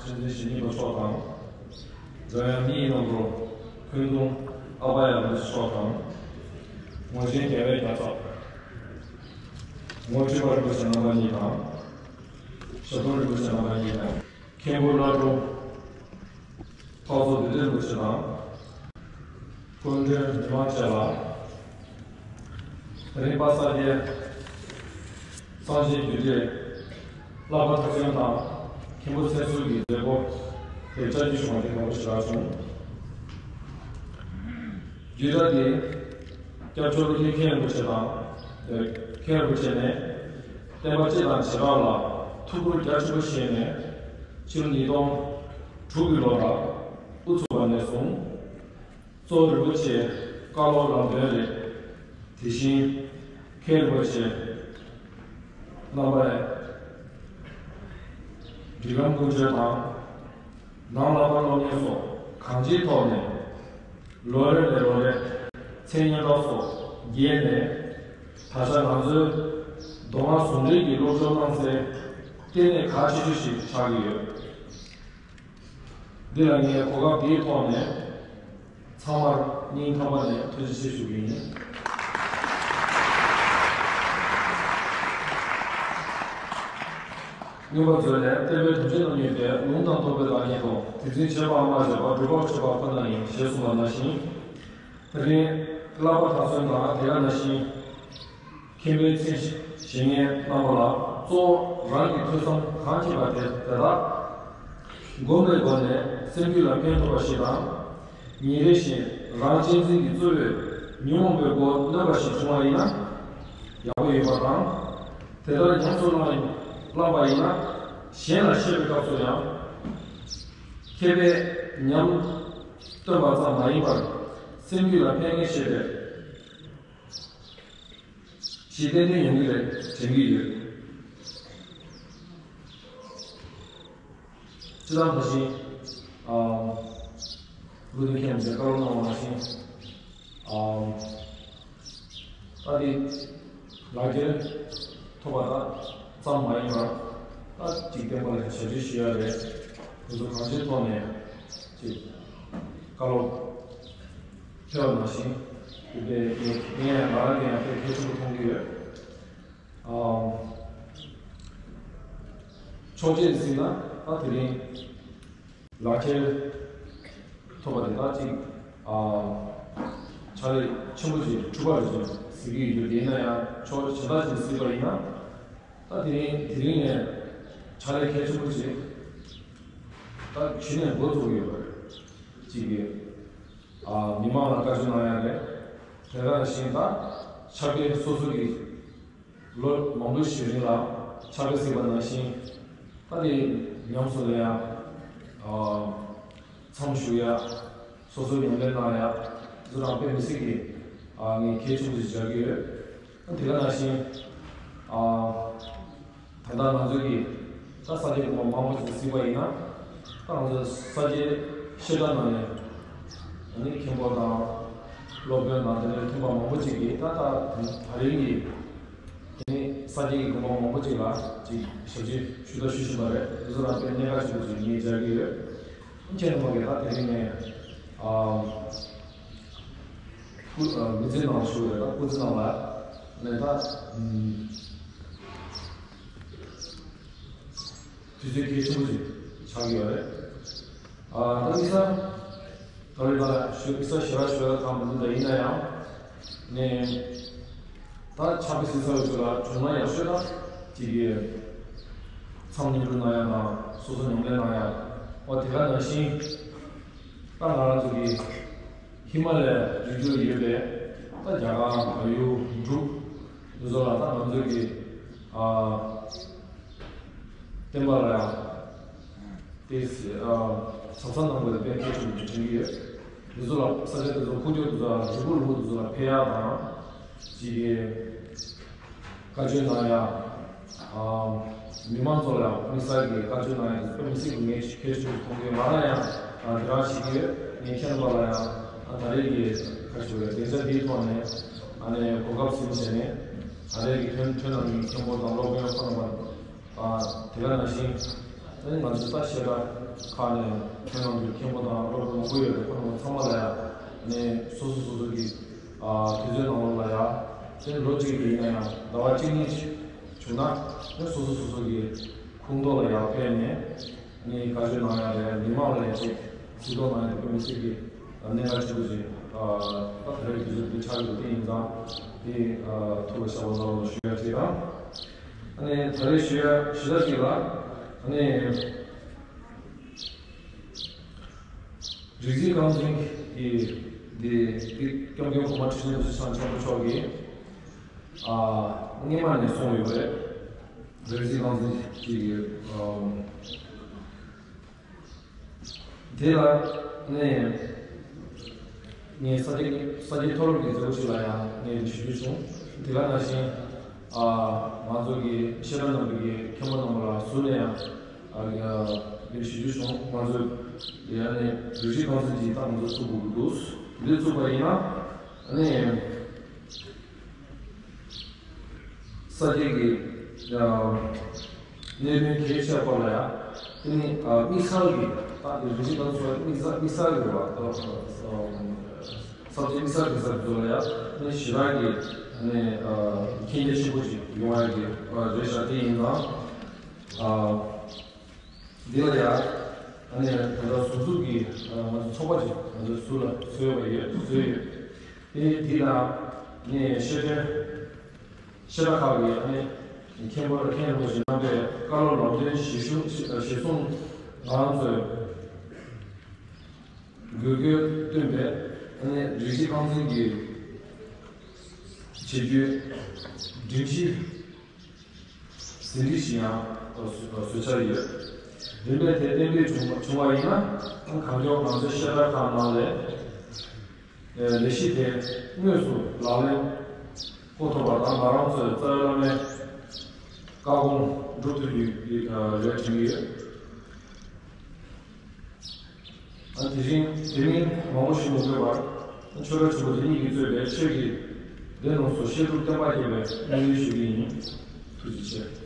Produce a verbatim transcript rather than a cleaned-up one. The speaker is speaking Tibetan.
ཆོས་འཛིན་ཞི་མཉེས་པ་མཆོག་དང་། འཇམ་དབྱངས་མི་ཡི་རྣམ་རོལ་འཁོན་གདུང་ཨ་པ་ཡ་རིན་པོ་ཆེ་མཆོག་དང་། ངོར་ཆེན་རྒྱལ་བའི་རྒྱལ་ཚབ། ངོར་ཁྲི་པ་རིན་པོ་ཆེ་རྣམ་པ་གཉིས་དང་། ཞབས་དྲུང་རིན་པོ་ཆེ་རྣམ་པ་གཉིས་དང་། མཁན་པོ་བླ་སྤྲུལ་འཕགས་ཚོགས་བདུད་འདུལ་རིན་པོ་ཆེ་དང་། སྐུ་མགྲོན་མི་མང་བཅས་ལ། དེ་རིང་པ་ས་སྐྱའི་གསང་ཆེན་རྒྱུད་གྲྭའི་བསླབ་པ་མཐར་སོན་དང་མཁན་པོ་མཚན་གསོལ་གྱི་མཛད་སྒོ་དེ་བཅར་རྒྱུ་བྱུང་བ་དེ་དགོངས་པ་ཞེ་དྲག་བྱུང་། རྒྱུད་གྲྭ་འདི་སྐྱབས་མཆོག་ཀླུ་ཆེན་མཁན་རིན་པོ་ཆེ་དང་། མཁན་རིན་པོ་ཆེ་ནས་བསྟན་པ་སྤྱི་དང་བྱེ་བྲག་ལ་ཐུགས་ཁུར་རྒྱ་ཆེན་པོ་བཞེས་ནས་ཕྱི་ལོ་ཉིས་སྟོང་དྲུག་གི་ལོ་ལ་དབུ་ཚུགས་པ་ནས་བཟུང་། གཙོ་བོ་རིན་པོ་ཆེ་བཀའ་སློབ་ལམ་སྟོན་རེད། དེ་བཞིན་མཁན་རིན་པོ་ཆེ་རྣམ་པས་སྒྲིག་ལམ་ཀུན་སྤྱོད་དང་། ནང་བསླབ་པ་སློབ་གཉེར་སོགས་གང་ཅིའི་ཐོག་ནས་ལོ་རེ་ནས་ལོ་རེར་མཚན་སྙན་གྲགས་སོགས་རྒྱས་ནས། ད་ཆ་ང་ཚོའི་མདོ་སྔགས་ཟུང་འབྲེལ་གྱི་སློབ་སྦྱོང་གནང་སའི་ལྟེ་གནས་གལ་ཆེ་ཤོས་ཤིག་ཆགས་ཀྱི་ཡོད། འདི་ལ་ངས་གོ་སྐབས་འདིའི་ཐོག་ནས་ཚང་མར་སྙིང་ཐག་པ་ནས་ཐུགས་རྗེ་ཆེ་ཞུ་གི་ཡིན། རྙིང་པ་མཛོད་ལས་བསྟན་པའི་དོན་ཆེན་རྣམ་གཉིས་ཏེ། ལུང་དང་རྟོགས་པའི་བདག་ཉིད་དོ། དེ་འཛིན་བྱེད་པའང་མ་བྱས་པ། སྒྲུབ་པ་མཆོག་པ་ཁོ་ན་ཡིན། ཞེས་གསུངས་པ་ནང་བཞིན། དེ་རིང་བསླབ་པ་མཐར་སོན་དང་དེ་ག་ནང་བཞིན་མཁན་པོའི་མཚན་བཞེས་མཁན་རྣམ་པ་ལ་གཙོ་བོ་རང་གི་ཐོས་བསམ་གང་བྱས་པ་དེ་དེ་དག་སྒོམ་པའི་སྒོ་ནས་སེམས་རྒྱུད་ལ་ཕན་ཐོགས་པ་ཞིག་དང་། ཉིན་རེ་བཞིན་རང་གཅེས་འཛིན་གྱི་གཙོ་བོས་ཉོན་མོངས་པའི་སྒོ་གནོན་པ་ཞིག་བྱུང་བ་ཡིན་ན་ཡག་པོ་ཡོད་པ་དང་། དེ་ལྟར་ཉམས་སུ་བླངས་བླངས་པ་ཡིན་ན་གཞན་ལ་བཤད་པའི་སྐབས་སུ་ཡང་མཁས་པས་ཉམས་སྟོན་པ་ཙམ་མ་ཡིན་པར་སེམས་རྒྱུད་ལ་ཕན་ངེས་ཤེས་པའི་ཞིག་ཏན་ཏན་ཡོང་གི་རེད་དྲན་གྱི་ཡོད། སྤྱིར་བཏང་ད་བཞིན། ཨ། ཀླུ་ཆེན་མཁན་པོས་བཀའ་སློབ་གནང་བ་ནང་བཞིན། ཨ། ད་དེ་ལག་ཁྱེར་ཐོབ་པ་དང་ཙམ་མ་ཡིན་པར། ད་ཅིག་བསྟན་པ་ལ་ཞབས་ཕྱི་ཞུ་ཡ་རེད། དེ་ཚོ་གང་ཅིའི་ཐོག་ནས་ཅིག་བཀའ་སློབ་ཕེབས་པ་ནང་བཞིན། དེ་ངས་ངས་ང་རང་གིས་ཡང་དཔེ་གལ་ཆེན་པོ་མཐོང་གི་ཡོད། ཨམ། ཕྱོགས་གཅིག་ནས་ཟེར་ན་ད་དེ་རིང་ལག་ཁྱེར་ཐོབ་པ་དེ་དག་ཅིག་ཨམ། ཕྱག་ལས་ཆེན་པོ་ཅིག་གྲུབ་པ་རེད་ཅེས་ཟེར་གྱི་ཡོད། དེ་ཡིན་ན་ཡང་ཕྱོགས་གཞན་དག་ཅིག་ནས་ཟེར་བ་ཡིན་ན། ད་དེ་རིང་དེ་རིང་ནས་ཕྱག་ལས་གལ་ཆེན་པོ་ཅིག་ད་གཞི་ནས་འགོ་བཙུགས་ཡོད་པ་རེད། ཅིག་གིས་ཨ། མི་མང་ལ་བཀའ་བཀྱོན་གནང་ཡ་རེད། དེ་ག་ནང་བཞིན་ད་ཕྱག་དཔེ་སོ་སོ་གི་ལོ་མང་པོའི་ཞིག་རིང་ལ་ཕྱག་དཔེ་གཟིགས་པ་ནང་བཞིན། ད་དེ་ཉམས་སུ་ལེན་ཡ། ཨ། མཚམས་ཞུགས་ཡ། སོ་སོའི་ཉམས་ལེན་གནང་ཡ། བཟོ་རང་དཔེ་མི་སྲིད་ཀྱི། ཨ། ངས་གལ་ཆེན་པོ་ཞིག་མཇལ་གྱི་ཡོད། ད་དེ་ག་ནང་བཞིན། ཨ། ད་ལྟ་ང་ཚོ་གིས་ད་ས་སྐྱའི་དགོན་པ་མང་པོ་ཞིག་གཟིགས་པ་ཡིན་ན། ད་ང་ཚོ་ས་སྐྱའི་བཤད་གྲྭ་ནང་ནས་ཨ་ནི་མཁན་པོ་དང་སློབ་དཔོན་དང་དེ་འདྲའི་མཁན་པ་མང་པོ་ཅིག་གིས་ད་ལྟ་དེ་ད་རིང་གི་དེ་ནི་ས་སྐྱའི་དགོན་པ་མང་པོ་ཅིག་ལ་ཅིག་ཞབས་ཕྱི་ཞུ་དང་ཞུ་བཞིན་པ་རེད། དེ་ཚོ་ལ་དཔེ་གནད་འགག་ཆེན་པོ་ཅིག་ངས་མཇལ་གྱི་ཡོད། ཁྱེད་རྣམ་པ་གིས་ད་དེ་རིང་ནས་ཨ། སྐུ། ཨ། མི་ཚེ་ནང་ཞུ་བའི་ད་སྐུ་ཚེ་ནང་ལ་ནས་ད། ཨམ། དུས་ཚོད་གལ་ཆེན་པོ་ཞིག་ཆགས་ཀྱི་ཡོད་རེད། ཨ། ད་དམིགས་བསལ་ད་རེས་ད་ཞུ་དམིགས་བསལ་ཞེ་དྲག་ཞུ་ཡ་གང་མི་འདུག་ད་ཡིན་ན་ཡང་ནས་ད་ཕྱག་དཔེ་གཟིགས་ཚར་བའི་ཚོད་ལ་བྱུང་ན་ཡག་ཤོས་ད་ཅིག་གི་མཚམས་བསྙེན་སྒྲུབ་གནང་ཡ་དང་སོ་སོ་ཉམས་ལེན་གནང་ཡ། འོ་དེ་ག་ནང་བཞིན་ད་ང་རང་ཚོ་གི་ཧི་མ་ལའི་རི་རྒྱུད་ཡོད་པའི་ད་རྒྱ་གར་བལ་ཡུལ་འབྲུག་འདི་ཚོ་ལ་ད་ང་ཚོ་གི་ཨ། བསྟན་པ་ལ་ཡང་དེ་ཨ། ཟབ་གསང་གནང་དགོས་པའི་དཔེ་མཁས་ཆེན་པོ་དྲན་གྱི་ཡོད། འདི་ཚོ་ལ་ས་ཆ་དེ་ཚོ་ཁུག་ཀྱོག་དེ་ཚོ་ལ་རི་བོ་ལུང་པ་དེ་ཚོ་ལ་ཕེབས་ཡག་དང་། ཅིག་གི་བཀའ་བཀྱོན་གནང་ཡག་ཨ། མི་མང་ཚོ་ལ་དམིགས་བསལ་གྱི་བཀའ་བཀྱོན་གནང་ཡག་དེ་ཚོ་དཔེ་མི་སྲིད་ཀྱི་ངས་གལ་ཆེན་པོ་མཐོང་གི་ཡོད། ང་རང་ཡང་ཨ། དེ་ག་བྱེད་ཀྱི་ཡོད། ངས་ཁྱེད་རྣམ་པ་ལ་ཡང་ཨ། ད་རེས་ཀྱི་ཁ་ཞིག་རེད། སྡིངས་ཆ་འདིའི་ཐོག་ནས་ཨ་ནི་གོ་སྐབས་ཟིན་བྱས་ནས་ད་རེས་ཀྱི་ཐོན་ཐོན་གནང་མཁན་མཁན་པོ་དང་སློབ་དཔོན་ཁོ་རྣམ་པ། ཨ། དེ་ག་ནང་བཞིན་ ཨ་ནི་ང་ཚོ་ད་བཤད་གྲྭ་ཁག་ནས་ཁྱེད་རང་ཚོའི་མཁན་པོ་དང་སློབ་དཔོན་མང་པོ་ཡོད་རེད། ཁོང་རྣམ་པ་ཚང་མ་ལ་ཡང་ནས་སོ་སོ་སོ་སོ་གི་ཨ་དུས་ཚོད་ནང་ལོགས་ལ་ཡང་དེ་ལོ་གཅིག་གི་ཡིན་ན་ཡང་ཟླ་བ་གཅིག་གཉིས་བྱུང་ན་ནས་སོ་སོ་སོ་སོ་གི་ཁོངས་གཏོགས་ལ་ཡང་ཕེབས་ནས་ནི་བཀའ་ཆོས་གནང་ཡ་རེད། མི་མང་ལ་ཡང་ཅིག་གཟིགས་རྟོག་གནང་ཡ་དེ་དཔེ་མི་སྲིད་ཀྱི་གནད་འགག་ཆེན་པོ་ཅིག་ཨ་ད་ད་རེས་དུས་ཚོད་འདི་ཆགས་ཡོད་དེ་ཡིན་ཙང་དེ་ཨ་ཐུགས་ལ་བཞག་པ་ལ་ཞུ་ཡ་ཅིག་དང་། ཨ་ནི་ད་རེས་ཞུ་ཡ་ཞུ་ཡ་ཅིག་ལ་ཨ་ནི། རིག་འཛིན་རྐང་འཛིན་གྱི་འདི་འདི་སྐྱབས་མགོན་གོང་མ་ཁྲི་ཆེན་རྡོ་རྗེ་འཆང་ཆེན་པོ་མཆོག་གིས་ཨ་སྔོན་མ་ནས་གསུངས་ཡོད་པ་རེད། རིག་འཛིན་རྐང་འཛིན་གྱི་ཨ་དེ་ལ་ནས་ངས་ས་སྐྱའི་ས་སྐྱའི་མཐོ་སློབ་ཀྱི་མཛད་སྒོ་ཞིག་ལ་ཡང་ངས་ཞུ་རྒྱུ་བྱུང་། དེ་ག་ནང་བཞིན་ཨ་ང་ཚོ་གི་བཤད་གྲྭ་ནང་གི་མཁན་པོ་རྣམ་པ་ལ་ཟུར་ནས་ཡང་ཨ་ཡ་ཡ་ཞུ་རྒྱུ་བྱུང་། ང་ཚོས་ཡ་ནས་རུ་ཤི་ཁང་ཚན་གྱི་ཏང་ཚོ་བཙུགས་དགོས་ཀྱི་འདུག་འདི་བཙུགས་པ་ཡིན་ན་ཨ་ནི་ས་སྐྱའི་གི་ཡ་གནད་དོན་གལ་ཆེ་བ་ལ་ཡ་དེ་ནི་ཨ་དམིགས་བསལ་གྱི་ཏང་གི་རུ་ཤི་ཁང་ཚན་དམིགས་བསལ་དམིགས་བསལ་གྱི་བ་ས་སྐྱའི་དམིགས་བསལ་གྱི་ས་ཚོ་ལ་ཡ་ནི་ཞེ་དྲག་གི་ནི་ཨ་མཁྱེན་རྒྱ་ཆེན་པོ་ཞིག་ཡོང་བ་གི་རེད་ཤག་དེ་ཡིན་ཙང་། ཨ། འདི་ལ་ཡང་ཨ་ནི་ད་ལྟ་ཟུར་འཛུགས་ཀྱི་ང་ཚོ་ཚོགས་པ་ཅིག་ང་ཚོ་ཟུར་ལ་བཟོས་པ་ཡོད། བཟོས་ཡོད། དེ་འདི་ལ་ནི་བཤད་གྲྭ་བཤད་གྲྭ་ཁག་གི་ཨ་ནི་མཁན་པོ་མཁན་རིན་པོ་ཆེ་རྣམ་པས་བཀའ་སློབ་ལམ་སྟོན་གཞི་བཟུང་གཞི་བཟུང་ང་ཚོས་དགོས་མཁོ་བཏོན་པའི་ཨ་ནི་རིགས་གཅིག་རྐང་འཛིན་གྱི་བྱེད་རྒྱུའི་སྒྲིག་གཞི་ཟིན་བྲིས་ཤིག་ཡང་བཟོ་བཟོ་འཆར་ཡོད། རིམ་པས་དེ་གཏན་འབེབས་བྱུང་བ་བྱུང་བ་ཡིན་ན་གང་མགྱོགས་ང་ཚོའི་བཤད་གྲྭ་ཁག་ནང་ལས་ལས་གཞི་དེ་དངོས་སུ་ལག་ལེན་འཁོར་ཐུབ་པ་དང་ང་རང་ཚོའི་རྩ་བའི་བླ་མའི་བཀའ་དགོངས་སྒྲུབ་ཐུབ་རྒྱུ་རེད་དྲན་གྱི་ཡོད། ཨ་དེ་བཞིན་དེ་མིན་མང་པོ་ཞུ་མི་དགོས་པར་ཆོས་གྲྭ་ཆེན་པོ་དེ་ཉིད་ཀྱིས་གཙོས་པའི་ཆོས་ཀྱི་སྡེ་རྣམས་སུ་བཤད་སྒྲུབ་བསྟན་པ་རྒྱས་པའི་སྨོན་འདུན་ཞུ་གི་ཡིན། ཐུགས་རྗེ་ཆེ།